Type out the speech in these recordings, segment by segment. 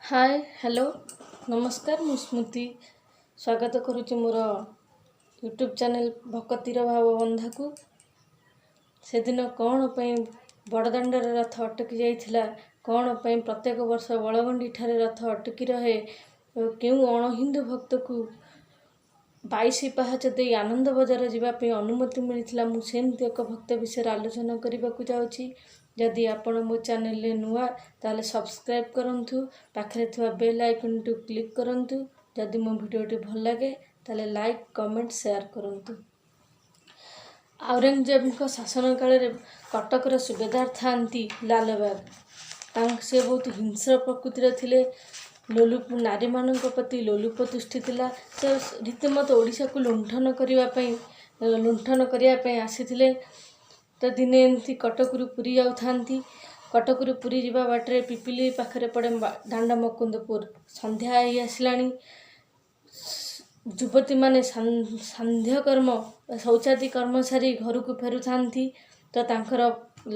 ହାଏ, hello, ନମସ୍କାର। ମୁଁ ସ୍ମୃତି ସ୍ୱାଗତ କରୁଛି ମୋର ୟୁଟ୍ୟୁବ୍ ଚ୍ୟାନେଲ୍ ଭକତିର ଭାବବନ୍ଧାକୁ। ସେଦିନ କ'ଣ ପାଇଁ ବଡ଼ଦାଣ୍ଡରେ ରଥ ଅଟକି ଯାଇଥିଲା, କ'ଣ ପାଇଁ ପ୍ରତ୍ୟେକ ବର୍ଷ ବଳଗଣ୍ଡିଠାରେ ରଥ ଅଟକି ରହେ, କେଉଁ ଅଣହିନ୍ଦୁ ଭକ୍ତକୁ 22 ପାହାଚ ଦେଇ ଆନନ୍ଦ ବଜାର ଯିବା ପାଇଁ ଅନୁମତି ମିଳିଥିଲା, ମୁଁ ସେମିତି ଏକ ଭକ୍ତ ବିଷୟରେ ଆଲୋଚନା କରିବାକୁ ଯାଉଛି। ଯଦି ଆପଣ ମୋ ଚ୍ୟାନେଲରେ ନୂଆ, ତାହେଲେ ସବସ୍କ୍ରାଇବ୍ କରନ୍ତୁ, ପାଖରେ ଥିବା ବେଲ୍ ଆଇକନ୍ଟିକୁ କ୍ଲିକ୍ କରନ୍ତୁ। ଯଦି ମୋ ଭିଡ଼ିଓଟି ଭଲ ଲାଗେ, ତାହେଲେ ଲାଇକ୍, କମେଣ୍ଟ, ସେୟାର କରନ୍ତୁ। ଆଉରଙ୍ଗଜେବଙ୍କ ଶାସନ କାଳରେ କଟକର ସୁବେଦାର ଥାଆନ୍ତି ଲାଲବେଗ। ସେ ବହୁତ ହିଂସ୍ର ପ୍ରକୃତିର ଥିଲେ। ଲୋଲୁପ, ନାରୀମାନଙ୍କ ପ୍ରତି ଲୋଲୁପ ଦୃଷ୍ଟି ଥିଲା। ସେ ରୀତିମତ ଓଡ଼ିଶାକୁ ଲୁଣ୍ଠନ କରିବା ପାଇଁ ଆସିଥିଲେ। ତ ଦିନେ ଏମିତି କଟକରୁ ପୁରୀ ଯାଉଥାନ୍ତି। କଟକରୁ ପୁରୀ ଯିବା ବାଟରେ ପିପିଲି ପାଖରେ ପଡ଼େ ଦାଣ୍ଡ ମୁକୁନ୍ଦପୁର। ସନ୍ଧ୍ୟା ହେଇ ଆସିଲାଣି। ଯୁବତୀମାନେ ସାନ୍ଧ୍ୟକର୍ମ, ଶୌଚାଦି କର୍ମ ସାରି ଘରକୁ ଫେରୁଥାନ୍ତି। ତ ତାଙ୍କର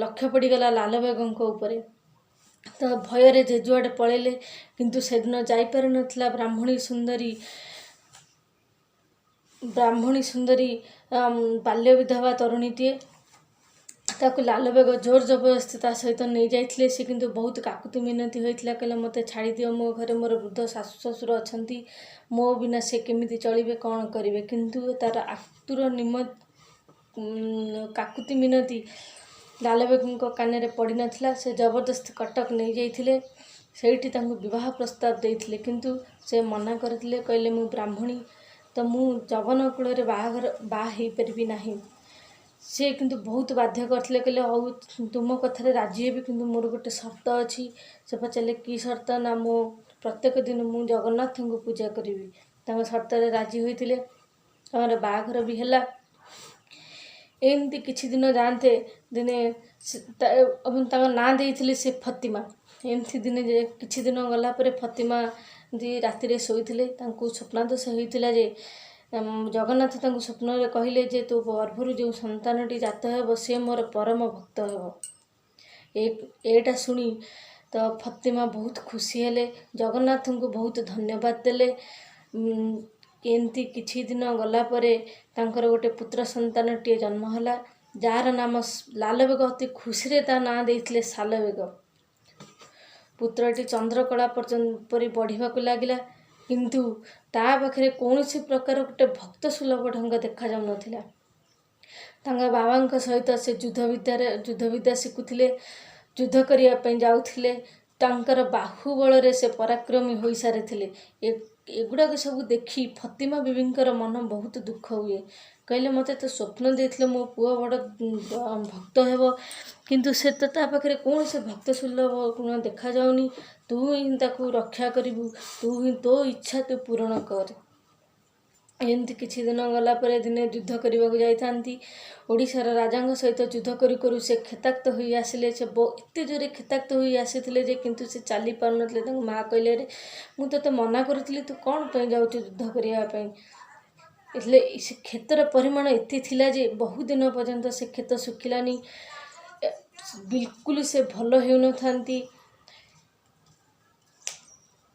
ଲକ୍ଷ୍ୟ ପଡ଼ିଗଲା ଲାଲବେଗଙ୍କ ଉପରେ। ତ ଭୟରେ ଯେ ଯୁଆଡ଼େ ପଳେଇଲେ, କିନ୍ତୁ ସେଦିନ ଯାଇପାରିନଥିଲା ବ୍ରାହ୍ମଣୀ ସୁନ୍ଦରୀ ବାଲ୍ୟ ବିଧବା ତରୁଣୀଟିଏ। ତାକୁ ଲାଲବେଗ ଜୋର ଜବରଦସ୍ତି ତା ସହିତ ନେଇଯାଇଥିଲେ। ସେ କିନ୍ତୁ ବହୁତ କାକୁତି ମିନତି ହୋଇଥିଲା। କହିଲେ, "ମୋତେ ଛାଡ଼ିଦିଅ, ମୋ ଘରେ ମୋର ବୃଦ୍ଧ ଶାଶୁ ଶ୍ୱଶୁର ଅଛନ୍ତି, ମୋ ବିନା ସେ କେମିତି ଚଳିବେ, କ'ଣ କରିବେ?" କିନ୍ତୁ ତାର ଆତୁର କାକୁତି ମିନତି ଲାଲବେଗଙ୍କ କାନରେ ପଡ଼ିନଥିଲା। ସେ ଜବରଦସ୍ତି କଟକ ନେଇଯାଇଥିଲେ। ସେଇଠି ତାଙ୍କୁ ବିବାହ ପ୍ରସ୍ତାବ ଦେଇଥିଲେ, କିନ୍ତୁ ସେ ମନା କରିଥିଲେ। କହିଲେ, "ମୁଁ ବ୍ରାହ୍ମଣୀ, ତ ମୁଁ ଯବନ କୂଳରେ ବାହା ହେଇପାରିବି ନାହିଁ।" ସେ କିନ୍ତୁ ବହୁତ ବାଧ୍ୟ କରିଥିଲେ। କହିଲେ, "ହଉ, ତୁମ କଥାରେ ରାଜି ହେବି, କିନ୍ତୁ ମୋର ଗୋଟେ ସର୍ତ୍ତ ଅଛି।" ସେ ପଚାରିଲେ, "କି ସର୍ତ୍ତ?" ନା, "ମୁଁ ପ୍ରତ୍ୟେକ ଦିନ ମୁଁ ଜଗନ୍ନାଥଙ୍କୁ ପୂଜା କରିବି।" ତାଙ୍କ ସର୍ତ୍ତରେ ରାଜି ହୋଇଥିଲେ। ତାଙ୍କର ବାହାଘର ବି ହେଲା। ଏମିତି କିଛି ଦିନ ଯାଆନ୍ତେ, ଦିନେ ଏବଂ ତାଙ୍କ ନାଁ ଦେଇଥିଲେ ସେ ଫତିମା। ଏମିତି ଦିନେ କିଛି ଦିନ ଗଲା ପରେ ଫତିମା ଏମିତି ରାତିରେ ଶୋଇଥିଲେ। ତାଙ୍କୁ ସ୍ୱପ୍ନାଦେଶ ହୋଇଥିଲା ଯେ ଜଗନ୍ନାଥ ତାଙ୍କୁ ସ୍ୱପ୍ନରେ କହିଲେ ଯେ ତୋ ଗର୍ଭରୁ ଯେଉଁ ସନ୍ତାନଟି ଜାତ ହେବ, ସେ ମୋର ପରମ ଭକ୍ତ ହେବ। ଏଇଟା ଶୁଣି ତ ଫତିମା ବହୁତ ଖୁସି ହେଲେ, ଜଗନ୍ନାଥଙ୍କୁ ବହୁତ ଧନ୍ୟବାଦ ଦେଲେ। ଏମିତି କିଛି ଦିନ ଗଲା ପରେ ତାଙ୍କର ଗୋଟେ ପୁତ୍ର ସନ୍ତାନଟିଏ ଜନ୍ମ ହେଲା, ଯାହାର ନାମ ଲାଲବେଗ ଅତି ଖୁସିରେ ତା ନାଁ ଦେଇଥିଲେ ସାଲବେଗ। ପୁତ୍ରଟି ଚନ୍ଦ୍ରକଳା ପର୍ଯ୍ୟନ୍ତ ପରି ବଢ଼ିବାକୁ ଲାଗିଲା, କିନ୍ତୁ ତା ପାଖରେ କୌଣସି ପ୍ରକାର ଗୋଟେ ଭକ୍ତ ସୁଲଭ ଢଙ୍ଗ ଦେଖାଯାଉନଥିଲା। ତାଙ୍କ ବାବାଙ୍କ ସହିତ ସେ ଯୁଦ୍ଧବିଦ୍ୟା ଶିଖୁଥିଲେ, ଯୁଦ୍ଧ କରିବା ପାଇଁ ଯାଉଥିଲେ। ତାଙ୍କର ବାହୁବଳରେ ସେ ପରାକ୍ରମୀ ହୋଇସାରିଥିଲେ। ଏଗୁଡ଼ାକ ସବୁ ଦେଖି ଫତିମା ବିବିଙ୍କର ମନ ବହୁତ ଦୁଃଖ ହୁଏ। କହିଲେ, "ମୋତେ ତ ସ୍ୱପ୍ନ ଦେଇଥିଲେ ମୋ ପୁଅ ବଡ଼ ଭକ୍ତ ହେବ, କିନ୍ତୁ ସେ ତ ତା ପାଖରେ କୌଣସି ଭକ୍ତ ସୁଲଭ ଗୁଣ ଦେଖାଯାଉନି। ତୁ ହିଁ ତାକୁ ରକ୍ଷା କରିବୁ, ତୁ ହିଁ ତୋ ଇଚ୍ଛା ତୁ ପୂରଣ କର।" ଏମିତି କିଛି ଦିନ ଗଲା ପରେ ଦିନେ ଯୁଦ୍ଧ କରିବାକୁ ଯାଇଥାନ୍ତି। ଓଡ଼ିଶାର ରାଜାଙ୍କ ସହିତ ଯୁଦ୍ଧ କରୁ କରୁ ସେ କ୍ଷତାକ୍ତ ହୋଇ ଆସିଲେ। ସେ ଏତେ ଜୋରେ କ୍ଷତାକ୍ତ ହୋଇ ଆସିଥିଲେ ଯେ କିନ୍ତୁ ସେ ଚାଲି ପାରୁନଥିଲେ। ତାଙ୍କ ମା କହିଲେ, "ଆରେ, ମୁଁ ତୋତେ ମନା କରୁଥିଲି, ତୁ କ'ଣ ପାଇଁ ଯାଉଛୁ ଯୁଦ୍ଧ କରିବା ପାଇଁ?" ହେଲେ ସେ କ୍ଷତର ପରିମାଣ ଏତେ ଥିଲା ଯେ ବହୁ ଦିନ ପର୍ଯ୍ୟନ୍ତ ସେ କ୍ଷତ ଶୁଖିଲାନି, ବିଲକୁଲ ସେ ଭଲ ହେଉନଥାନ୍ତି।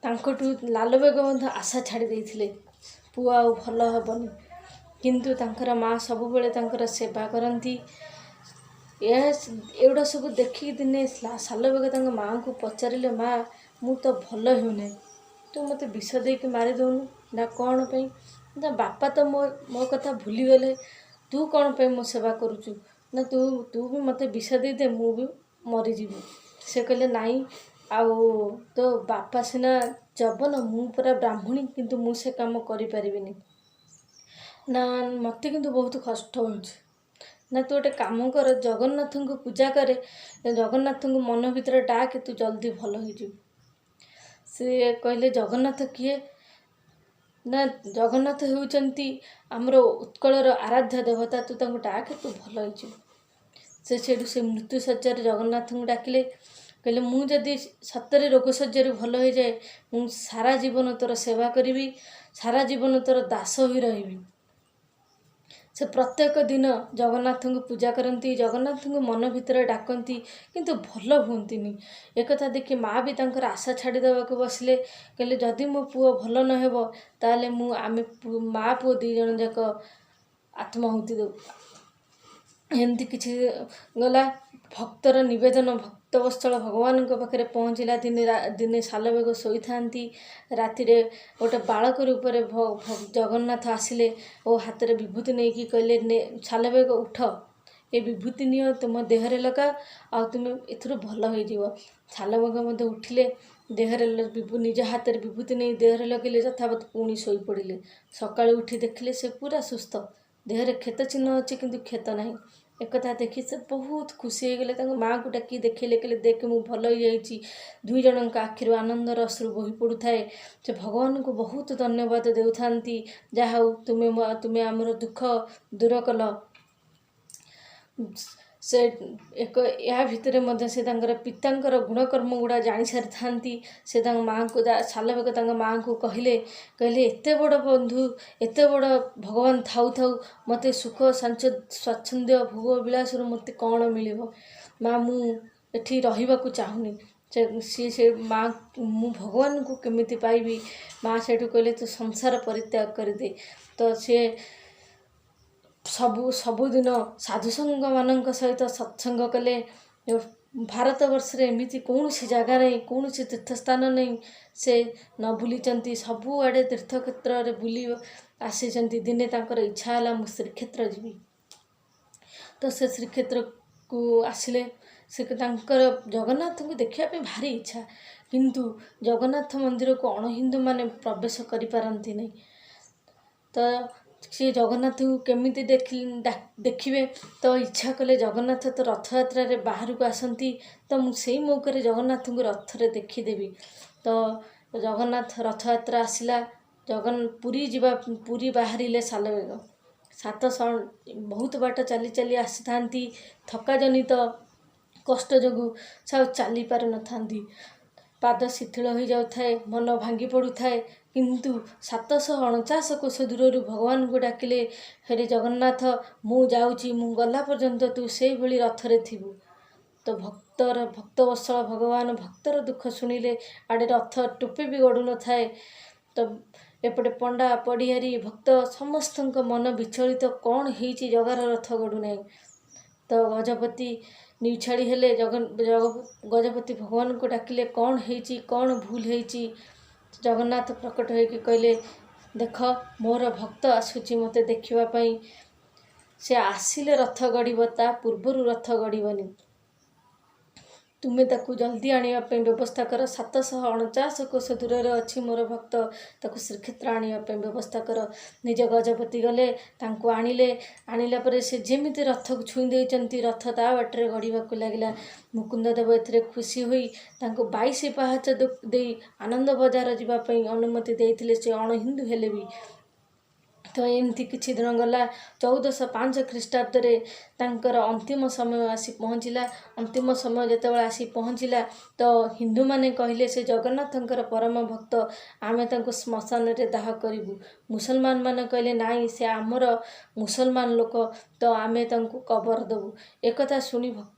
ତାଙ୍କଠୁ ଲାଲବେଗ ମଧ୍ୟ ଆଶା ଛାଡ଼ି ଦେଇଥିଲେ, ପୁଅ ଆଉ ଭଲ ହେବନି। କିନ୍ତୁ ତାଙ୍କର ମା ସବୁବେଳେ ତାଙ୍କର ସେବା କରନ୍ତି। ଏଗୁଡ଼ା ସବୁ ଦେଖିକି ଦିନେ ସାଲବେଗ ତାଙ୍କ ମାଆଙ୍କୁ ପଚାରିଲେ, "ମା, ମୁଁ ତ ଭଲ ହେଉନାହିଁ, ତୁ ମୋତେ ବିଷ ଦେଇକି ମାରିଦେଉନୁ।" ନା, "କ'ଣ ପାଇଁ?" ନା, "ବାପା ତ ମୋ କଥା ଭୁଲିଗଲେ, ତୁ କ'ଣ ପାଇଁ ମୋ ସେବା କରୁଛୁ?" ନା, ତୁ ବି ମୋତେ ବିଷ ଦେଇଦେ, ମୁଁ ବି ମରିଯିବି।" ସେ କହିଲେ, "ନାଇଁ, ଆଉ ତୋ ବାପା ସିନା ଯବନ, ମୁଁ ପରା ବ୍ରାହ୍ମଣୀ, କିନ୍ତୁ ମୁଁ ସେ କାମ କରିପାରିବିନି।" ନା, "ମୋତେ କିନ୍ତୁ ବହୁତ କଷ୍ଟ ହେଉଛି।" ନା, "ତୁ ଗୋଟେ କାମ କର, ଜଗନ୍ନାଥଙ୍କୁ ପୂଜା କରେ, ଜଗନ୍ନାଥଙ୍କୁ ମନ ଭିତରେ ଡାକେ, ତୁ ଜଲ୍ଦି ଭଲ ହେଇଯିବୁ।" ସେ କହିଲେ, "ଜଗନ୍ନାଥ କିଏ?" ନା, "ଜଗନ୍ନାଥ ହେଉଛନ୍ତି ଆମର ଉତ୍କଳର ଆରାଧ୍ୟ ଦେବତା, ତୁ ତାଙ୍କୁ ଡାକେ, ତୁ ଭଲ ହେଇଯିବୁ।" ସେ ସେଇଠୁ ସେ ମୃତ୍ୟୁ ଶଯ୍ୟାରେ ଜଗନ୍ନାଥଙ୍କୁ ଡାକିଲେ। କହିଲେ, "ମୁଁ ଯଦି ସତରେ ରୋଗ ଶଯ୍ୟାରୁ ଭଲ ହେଇଯାଏ, ମୁଁ ସାରା ଜୀବନ ତୋର ସେବା କରିବି, ସାରା ଜୀବନ ତୋର ଦାସ ହୋଇ ରହିବି।" ସେ ପ୍ରତ୍ୟେକ ଦିନ ଜଗନ୍ନାଥଙ୍କୁ ପୂଜା କରନ୍ତି, ଜଗନ୍ନାଥଙ୍କୁ ମନ ଭିତରେ ଡାକନ୍ତି, କିନ୍ତୁ ଭଲ ହୁଅନ୍ତିନି। ଏକଥା ଦେଖି ମା' ବି ତାଙ୍କର ଆଶା ଛାଡ଼ିଦେବାକୁ ବସିଲେ। କହିଲେ, ଯଦି ମୋ ପୁଅ ଭଲ ନ ହେବ, ତାହେଲେ ମୁଁ ଆମେ ମା' ପୁଅ ଦୁଇ ଜଣ ଯାକ ଆତ୍ମାହୁତି ଦେବୁ। ଏମିତି କିଛି ଗଲା। ଭକ୍ତର ନିବେଦନ ଭକ୍ତବତ୍ସଳ ଭଗବାନଙ୍କ ପାଖରେ ପହଞ୍ଚିଲା। ଦିନେ ଦିନେ ସାଲବେଗ ଶୋଇଥାନ୍ତି। ରାତିରେ ଗୋଟେ ବାଳକ ରୂପରେ ଜଗନ୍ନାଥ ଆସିଲେ ଓ ହାତରେ ବିଭୂତି ନେଇକି କହିଲେ, ନେ ସାଲବେଗ, ଉଠ, ଏ ବିଭୂତି ନିଅ, ତୁମ ଦେହରେ ଲଗାଅ ଆଉ ତୁମେ ଏଥିରୁ ଭଲ ହେଇଯିବ। ସାଲବେଗ ମଧ୍ୟ ଉଠିଲେ, ଦେହରେ ନିଜ ହାତରେ ବିଭୂତି ନେଇ ଦେହରେ ଲଗେଇଲେ, ଯଥାବତ ପୁଣି ଶୋଇପଡ଼ିଲେ। ସକାଳୁ ଉଠି ଦେଖିଲେ ସେ ପୁରା ସୁସ୍ଥ। ଦେହରେ କ୍ଷତ ଚିହ୍ନ ଅଛି, କିନ୍ତୁ କ୍ଷତ ନାହିଁ। ଏକଥା ଦେଖି ସେ ବହୁତ ଖୁସି ହେଇଗଲେ। ତାଙ୍କ ମାଆଙ୍କୁ ଡାକି ଦେଖେଇଲେ, କହିଲେ, ଦେଖ, ମୁଁ ଭଲ ହେଇଯାଇଛି। ଦୁଇ ଜଣଙ୍କ ଆଖିରୁ ଆନନ୍ଦର ଅଶ୍ରୁ ବୋହି ପଡ଼ୁଥାଏ। ସେ ଭଗବାନଙ୍କୁ ବହୁତ ଧନ୍ୟବାଦ ଦେଉଥାନ୍ତି, ଯାହା ହଉ, ତୁମେ ଆମର ଦୁଃଖ ଦୂର କଲ। ସେ ଏକ ଏହା ଭିତରେ ମଧ୍ୟ ସେ ତାଙ୍କର ପିତାଙ୍କର ଗୁଣକର୍ମ ଗୁଡ଼ା ଜାଣି ସାରିଥାନ୍ତି। ସେ ତାଙ୍କ ମାଆଙ୍କୁ, ସାଲବେଗ ତାଙ୍କ ମାଆଙ୍କୁ କହିଲେ, କହିଲେ, ଏତେ ବଡ଼ ବନ୍ଧୁ, ଏତେ ବଡ଼ ଭଗବାନ ଥାଉ ଥାଉ ମୋତେ ସୁଖ ସ୍ୱାଚ୍ଛନ୍ଦ୍ୟ ଭୋଗ ବିଳାସରୁ ମୋତେ କ'ଣ ମିଳିବ ମା? ମୁଁ ଏଠି ରହିବାକୁ ଚାହୁଁନି। ସେ ସିଏ ସେ ମା, ମୁଁ ଭଗବାନଙ୍କୁ କେମିତି ପାଇବି? ମା ସେଇଠୁ କହିଲେ, ତୁ ସଂସାର ପରିତ୍ୟାଗ କରିଦେ। ତ ସିଏ ସବୁଦିନ ସାଧୁସଙ୍ଗମାନଙ୍କ ସହିତ ସତ୍ସଙ୍ଗ କଲେ। ଭାରତ ବର୍ଷରେ ଏମିତି କୌଣସି ଜାଗା ନାହିଁ, କୌଣସି ତୀର୍ଥସ୍ଥାନ ନାହିଁ, ସେ ନ ବୁଲିଛନ୍ତି। ସବୁଆଡ଼େ ତୀର୍ଥକ୍ଷେତ୍ରରେ ବୁଲି ଆସିଛନ୍ତି। ଦିନେ ତାଙ୍କର ଇଚ୍ଛା ହେଲା, ମୁଁ ଶ୍ରୀକ୍ଷେତ୍ର ଯିବି। ତ ସେ ଶ୍ରୀକ୍ଷେତ୍ରକୁ ଆସିଲେ। ସେ ତାଙ୍କର ଜଗନ୍ନାଥଙ୍କୁ ଦେଖିବା ପାଇଁ ଭାରି ଇଚ୍ଛା, କିନ୍ତୁ ଜଗନ୍ନାଥ ମନ୍ଦିରକୁ ଅଣହିନ୍ଦୁମାନେ ପ୍ରବେଶ କରିପାରନ୍ତି ନାହିଁ। ତ ସିଏ ଜଗନ୍ନାଥଙ୍କୁ କେମିତି ଦେଖିବେ? ତ ଇଚ୍ଛା କଲେ, ଜଗନ୍ନାଥ ତ ରଥଯାତ୍ରାରେ ବାହାରକୁ ଆସନ୍ତି, ତ ମୁଁ ସେଇ ମୌକାରେ ଜଗନ୍ନାଥଙ୍କୁ ରଥରେ ଦେଖିଦେବି। ତ ଜଗନ୍ନାଥ ରଥଯାତ୍ରା ଆସିଲା। ପୁରୀ ଯିବା, ପୁରୀ ବାହାରିଲେ ସାଲବେଗ। 700 ବହୁତ ବାଟ ଚାଲି ଚାଲି ଆସିଥାନ୍ତି। ଥକାଜନିତ କଷ୍ଟ ଯୋଗୁଁ ସେ ଆଉ ଚାଲି ପାରୁନଥାନ୍ତି। ପାଦ ଶିଥିଳ ହୋଇଯାଉଥାଏ, ମନ ଭାଙ୍ଗି ପଡ଼ୁଥାଏ। କିନ୍ତୁ 749 କୋଷ ଦୂରରୁ ଭଗବାନଙ୍କୁ ଡାକିଲେ, ହରେ ଜଗନ୍ନାଥ, ମୁଁ ଯାଉଛି, ମୁଁ ଗଲା ପର୍ଯ୍ୟନ୍ତ ତୁ ସେଇଭଳି ରଥରେ ଥିବୁ। ତ ଭକ୍ତର ଭକ୍ତବତ୍ସଳ ଭଗବାନ ଭକ୍ତର ଦୁଃଖ ଶୁଣିଲେ। ଆଡ଼େ ରଥ ଟୋପେ ବି ଗଡ଼ୁନଥାଏ। ତ ଏପଟେ ପଣ୍ଡା, ପଡ଼ିହାରୀ, ଭକ୍ତ ସମସ୍ତଙ୍କ ମନ ବିଚଳିତ, କ'ଣ ହେଇଛି, ଜଗାର ରଥ ଗଡ଼ୁନାହିଁ। ତ ଗଜପତି ନିଛାଡ଼ି ହେଲେ। ଗଜପତି ଭଗବାନଙ୍କୁ ଡାକିଲେ, କ'ଣ ହେଇଛି, କ'ଣ ଭୁଲ ହେଇଛି? ଜଗନ୍ନାଥ ପ୍ରକଟ ହେଇକି କହିଲେ, ଦେଖ, ମୋର ଭକ୍ତ ଆସୁଛି ମୋତେ ଦେଖିବା ପାଇଁ। ସେ ଆସିଲେ ରଥ ଗଡ଼ିବ, ତା ପୂର୍ବରୁ ରଥ ଗଡ଼ିବନି। ତୁମେ ତାକୁ ଜଲ୍ଦି ଆଣିବା ପାଇଁ ବ୍ୟବସ୍ଥା କର। 749 କୋଷ ଦୂରରେ ଅଛି ମୋର ଭକ୍ତ, ତାକୁ ଶ୍ରୀକ୍ଷେତ୍ର ଆଣିବା ପାଇଁ ବ୍ୟବସ୍ଥା କର। ନିଜ ଗଜପତି ଗଲେ, ତାଙ୍କୁ ଆଣିଲେ। ଆଣିଲା ପରେ ସେ ଯେମିତି ରଥକୁ ଛୁଇଁ ଦେଇଛନ୍ତି, ରଥ ତା ବାଟରେ ଗଡ଼ିବାକୁ ଲାଗିଲା। ମୁକୁନ୍ଦ ଦେବ ଏଥିରେ ଖୁସି ହୋଇ ତାଙ୍କୁ 22 ପାହାଚ ଦେଇ ଆନନ୍ଦ ବଜାର ଯିବା ପାଇଁ ଅନୁମତି ଦେଇଥିଲେ, ସେ ଅଣହିନ୍ଦୁ ହେଲେ ବି। ତ ଏମିତି କିଛି ଦିନ ଗଲା। 1405 ଖ୍ରୀଷ୍ଟାବ୍ଦରେ ତାଙ୍କର ଅନ୍ତିମ ସମୟ ଆସି ପହଞ୍ଚିଲା। ଅନ୍ତିମ ସମୟ ଯେତେବେଳେ ଆସି ପହଞ୍ଚିଲା, ତ ହିନ୍ଦୁମାନେ କହିଲେ, ସେ ଜଗନ୍ନାଥଙ୍କର ପରମ ଭକ୍ତ, ଆମେ ତାଙ୍କୁ ଶ୍ମଶାନରେ ଦାହ କରିବୁ। ମୁସଲମାନ ମାନେ କହିଲେ, ନାଇଁ, ସେ ଆମର ମୁସଲମାନ ଲୋକ, ତ ଆମେ ତାଙ୍କୁ କବର ଦେବୁ। ଏକଥା ଶୁଣି ଭକ୍ତ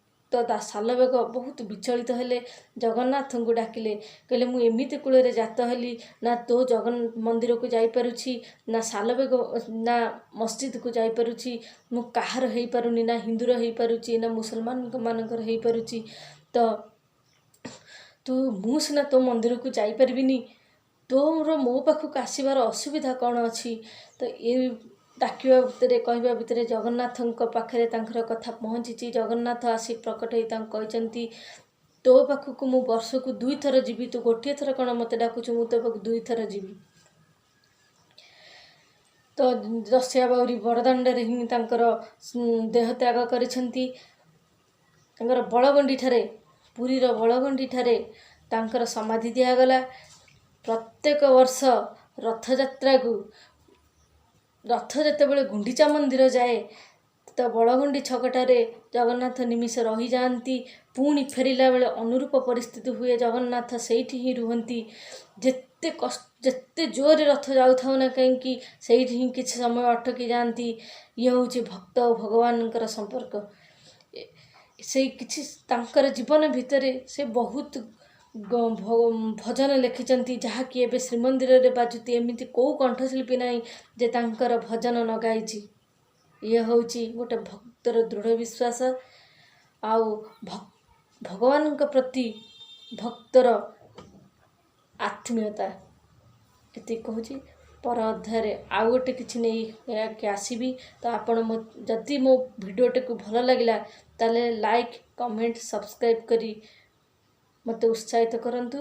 ସାଲବେଗ ବହୁତ ବିଚଳିତ ହେଲେ। ଜଗନ୍ନାଥଙ୍କୁ ଡାକିଲେ, କହିଲେ, ମୁଁ ଏମିତି କୂଳରେ ଜାତ ହେଲି, ନା ତୋ ମନ୍ଦିରକୁ ଯାଇପାରୁଛି, ନା ସାଲବେଗ, ନା ମସଜିଦକୁ ଯାଇପାରୁଛି। ମୁଁ କାହାର ହେଇପାରୁନି, ନା ହିନ୍ଦୁର ହେଇପାରୁଛି, ନା ମୁସଲମାନଙ୍କ ମାନଙ୍କର ହେଇପାରୁଛି। ତ ମୁଁ ସିନା ତୋ ମନ୍ଦିରକୁ ଯାଇପାରିବିନି, ତୋର ମୋ ପାଖକୁ ଆସିବାର ଅସୁବିଧା କ'ଣ ଅଛି? ତ ଏ ଡାକିବା ଭିତରେ, କହିବା ଭିତରେ ଜଗନ୍ନାଥଙ୍କ ପାଖରେ ତାଙ୍କର କଥା ପହଞ୍ଚିଛି। ଜଗନ୍ନାଥ ଆସି ପ୍ରକଟ ହେଇ ତାଙ୍କୁ କହିଛନ୍ତି, ତୋ ପାଖକୁ ମୁଁ ବର୍ଷକୁ ଦୁଇଥର ଯିବି। ତୁ ଗୋଟିଏ ଥର କ'ଣ ମୋତେ ଡାକୁଛୁ? ମୁଁ ତୋ ପାଖକୁ ଦୁଇଥର ଯିବି। ତ ରସିଆ ବାଉରୀ ବଡ଼ଦାଣ୍ଡରେ ହିଁ ତାଙ୍କର ଦେହତ୍ୟାଗ କରିଛନ୍ତି। ତାଙ୍କର ବଳଗଣ୍ଡିଠାରେ, ପୁରୀର ବଳଗଣ୍ଡିଠାରେ ତାଙ୍କର ସମାଧି ଦିଆଗଲା। ପ୍ରତ୍ୟେକ ବର୍ଷ ରଥଯାତ୍ରାକୁ ରଥ ଯେତେବେଳେ ଗୁଣ୍ଡିଚା ମନ୍ଦିର ଯାଏ, ତ ବଳଗଣ୍ଡି ଛକଠାରେ ଜଗନ୍ନାଥ ନିମିଷ ରହିଯାଆନ୍ତି। ପୁଣି ଫେରିଲା ବେଳେ ଅନୁରୂପ ପରିସ୍ଥିତି ହୁଏ, ଜଗନ୍ନାଥ ସେଇଠି ହିଁ ରୁହନ୍ତି। ଯେତେ କଷ୍ଟ, ଯେତେ ଜୋରରେ ରଥ ଯାଉଥାଉ ନା କାହିଁକି, ସେଇଠି ହିଁ କିଛି ସମୟ ଅଟକି ଯାଆନ୍ତି। ଇଏ ହେଉଛି ଭକ୍ତ ଓ ଭଗବାନଙ୍କର ସମ୍ପର୍କ। ସେଇ କିଛି ତାଙ୍କର ଜୀବନ ଭିତରେ ସେ ବହୁତ ଭଜନ ଲେଖିଛନ୍ତି, ଯାହାକି ଏବେ ଶ୍ରୀମନ୍ଦିରରେ ବାଜୁଛି। ଏମିତି କେଉଁ କଣ୍ଠଶିଳ୍ପୀ ନାହିଁ ଯେ ତାଙ୍କର ଭଜନ ନ ଗାଇଛି। ଇଏ ହେଉଛି ଗୋଟେ ଭକ୍ତର ଦୃଢ଼ ବିଶ୍ୱାସ ଆଉ ଭଗବାନଙ୍କ ପ୍ରତି ଭକ୍ତର ଆତ୍ମୀୟତା। ଏତିକି କହୁଛି। ପର ଅଧ୍ୟାୟରେ ଆଉ ଗୋଟେ କିଛି ନେଇ ଆସିବି। ତ ଆପଣ ମୋ ଯଦି ମୋ ଭିଡ଼ିଓଟିକୁ ଭଲ ଲାଗିଲା, ତାହେଲେ ଲାଇକ୍, କମେଣ୍ଟ, ସବସ୍କ୍ରାଇବ୍ କରି ମୋତେ ଉତ୍ସାହିତ କରନ୍ତୁ।